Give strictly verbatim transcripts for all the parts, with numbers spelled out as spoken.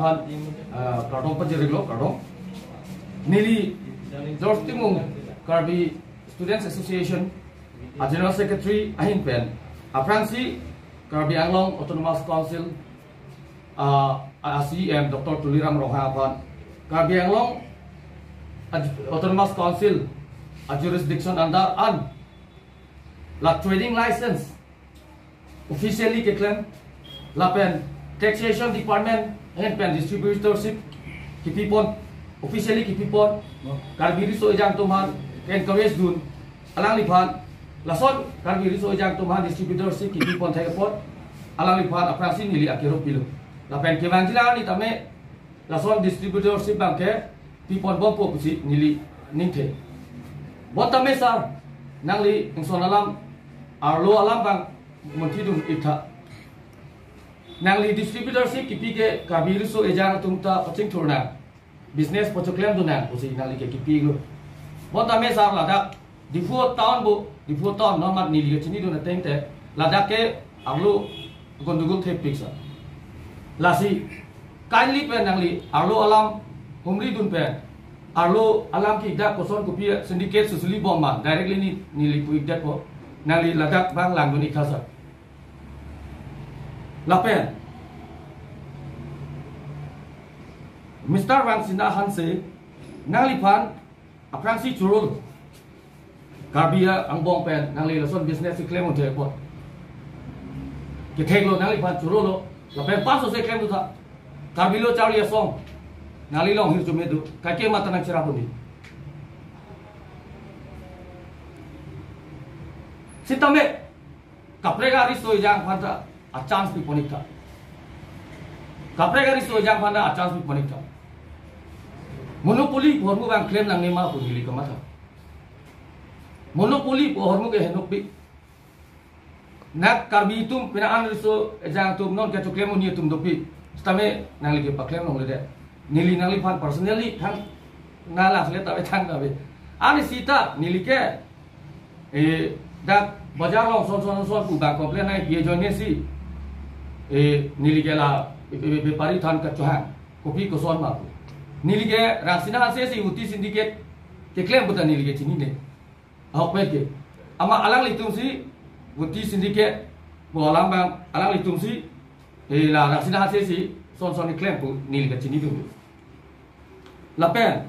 Ah, kardom pajirlo, kardom. Neli George Timung, Karbi Students Association a General Secretary ahin pen aphrangsi Karbi Anglong Autonomous Council, ah, a C E M Doctor Tuliram Ronghang aphan Karbi Anglong a, Autonomous Council a jurisdiction under an la trading license officially keklem, lapen Taxation Department ahin pen distributorship kipipon, officially kipipon, Karbi Riso Ejang atum aphan encourage dun, alangliphan lason Karbi Riso Ejang atum aphan distributorship kipipon thek apot alangliphan aphrangsi neli akero pilo. Lapen kevangji arni tame lason distributorship abangke pipon bompo pusi neli ningthe. Bonta me sir, nangli ingson alam, arlo alam abang munthi dun-ik tha. Nangli distributorship kipi ke Karbi Riso Ejang atum ta pachingthur nang, business pachoklem dun nang pusi nangli ke kipilo. Bonta me sir, ladak Diphu town bo, Diphu town non mat neli ke chinidun ateng te, ladak ke arlo gondogol thepik sir. Lasi kindly pen nangli arlo alam humri dun pen, arlo alam ke-ik det koson, kopi syndicate susuli bom ma, directly ni, neli pu-ik detpo, nangli ladak abang lang dun-ik tha sir. Lapen Mister Rangsina Hanse, nangliphan aphrangsi chorolo. Karbi angbong pen nangli lason business keklem un-e apot, ketheklo, nangliphan chorolo. Lapen paso se klem dun tha. Karbi lo charli asong, nangli long hirjume do, kaike mata nangcherap un-e. Sitame kaprek ariso ejang aphan ta a chance pipon-ik tha. Kaprek ariso ejang aphan ta a chance pipon-ik tha. Monopoly pu ahormu abang klem nangne ma pu neli kamatha. Monopoly pu ahormu ke henokpik. Nak Karbi atum, pina an riso ejang atum non kechoklem un-e atum dopik. Sitame nangli ke paklem longledet. Neli nangliphan personally thang, nala sele tabe thang tabe. Ani sita neli ke, eh, dak bajar along son son son pu abang complain nangpi ajoine si, eh, neli ke la be-, be-, bepari aphan kachohang, kopi koson ma pu. Neli ke Rangsina Hanse si Vuti syndicate keklem pu ta neli ke chinine. Ahokpet ke, amat alanglitum si Vuti syndicate pu alam abang alanglitum si, eh, la Rangsina Hanse si son son keklem pu neli ke chinidun. Lapen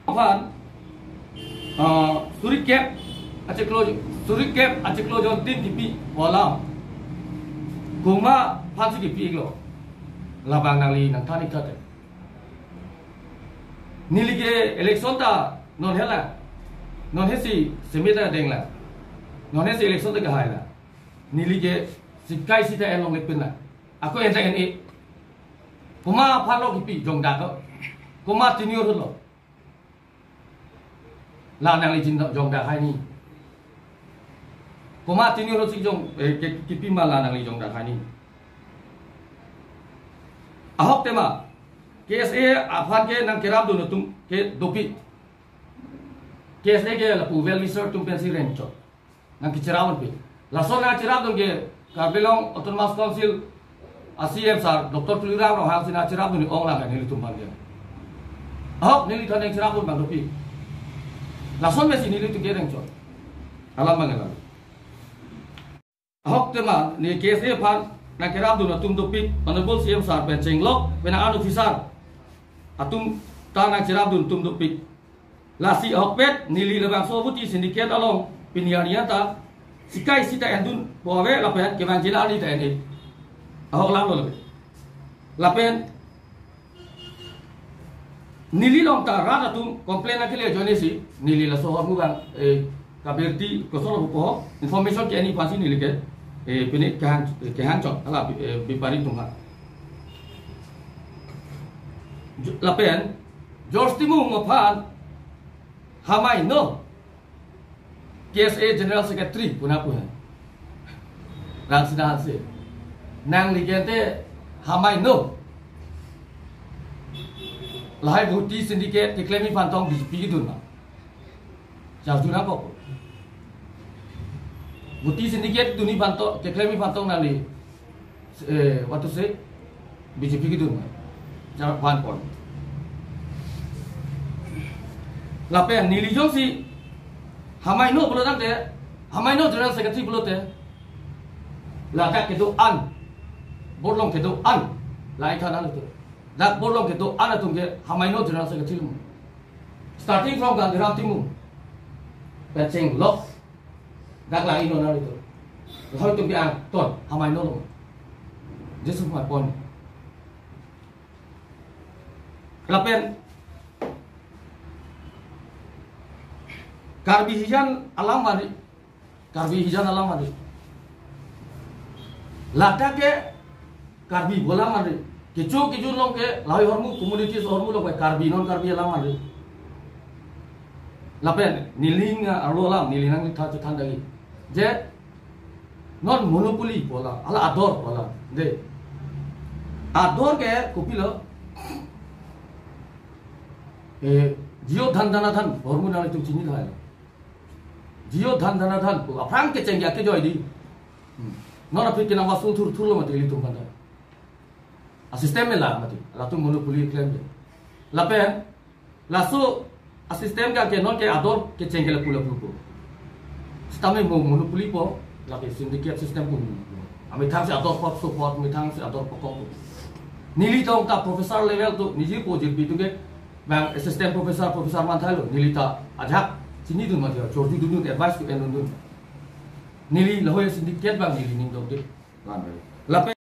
aphan, ah, suri kep achiklo, suri kep achiklo jon tin kipi pu alam komat aphansi kipi-iklo, labang nangli nangthan-ik tha te. Neli ke election ta non he la, non he si semita deng la, non he si election ta kehai la. Neli ke sikai sita en longle pin la. Ako en ta en-e. Komat aphan lo kipi, jongdak lo? Komat tenure lo? La nangli chin jongdak hai ni. Komat tenure lo si jong, eh, ke-, kipi ma la nangli jongdak hai ni. Ahok tema, K S A aphan ke nangkerapdun atum ke dopik. K S A ke lapu well wisher atum pensi rengchot. Nangkecherap unpe. Lason nangcherapdun ke Karbi Anglong Autonomous Council a C E M sir Doctor Tuliram Ronghang si nangcherapdun ong lang nelitum aphan ke. Ahok neli than nangcherapdun abang dopik. Lason pensi nelitum ke rengchot. Alam abang alam. Ahok tema neli K S A aphan nangkerapdun atum dopik, Honorable C M sir pen chenglok, pina an officer atum ta nangcherapdun atum dopik. Lasi ahokpet neli labangso Vuti syndicate along pini arni ta sikai sita endun pu ave lapen kevangji arni ta en-e. Ahok alam lo lapen. Lapen neli along ta rat atum complain nangkele ajoine si neli laso ahormu abang, eh, kabirti koson lo pu information ke-en-ik aphansi neli ke, eh, pini kehang, kehangchot hala, eh, bepari atum aphan. Lapen George Timung aphan hamai no K S A General Secretary pu nangpu he. Rangsina Hanse, nangli ke ante hamai no? Lahai Vuti syndicate keklem aphan tong B J P kedun ma? Charju nangkok. Guti syndicate dunji aphan to, keklem aphan to nangli, eh, what to say, B J P kedun. Jara one point. Lapen neli jongsi hamaino pulo tangte, hamaino General Secretary pulote, ladak kedo-an, bor along kedo-an, lahai than nangli to. Dak bor along kedo-an atum ke hamaino General Secretary lo. Starting from Gandhiram Timung, Pecheng Lok, dak lahai non nangli to. Lahai atum ke angton, hamaino lo. This is my point. Lapen Karbi hijan alam mari, Karbi hijan alam mari. Ladak ke Karbi pu alam mari. Kecho kejun along ke lahai ahormu, communities ahormu along ke Karbi, non Karbi alam mari. Lapen neli arlo alam, neli nangthan chethan dagi. Je non monopoly pu alam, hala ador pu alam. De. Ador ke kopilo? Eh, Jio Dhan Dhana Dhan, ahormu nanglitum chini lahai. Jio Dhan Dhana Dhan pu aphrang kecheng ke ajoine di. Hmm. Non aphi ke nangvasul thurthur lo mati ilitum aphan ta. A system me la mati. Latum monopoly klem ke. Lapen laso a system ke, ke non ke ador kecheng ke lapu lapu po. Sitame mo monopoly po, lake syndicate system pu. Amethang si ador pot, so pot, amethang si ador pokok po. Neli tong ta professor level to, niji po jirpi atum ke, bang assistant professor, professor manthai lo, neli ta ajak chinidun mati, chorjudundun, advice to-endundun. Neli lahai syndicate abang neli ning dok de. Lapen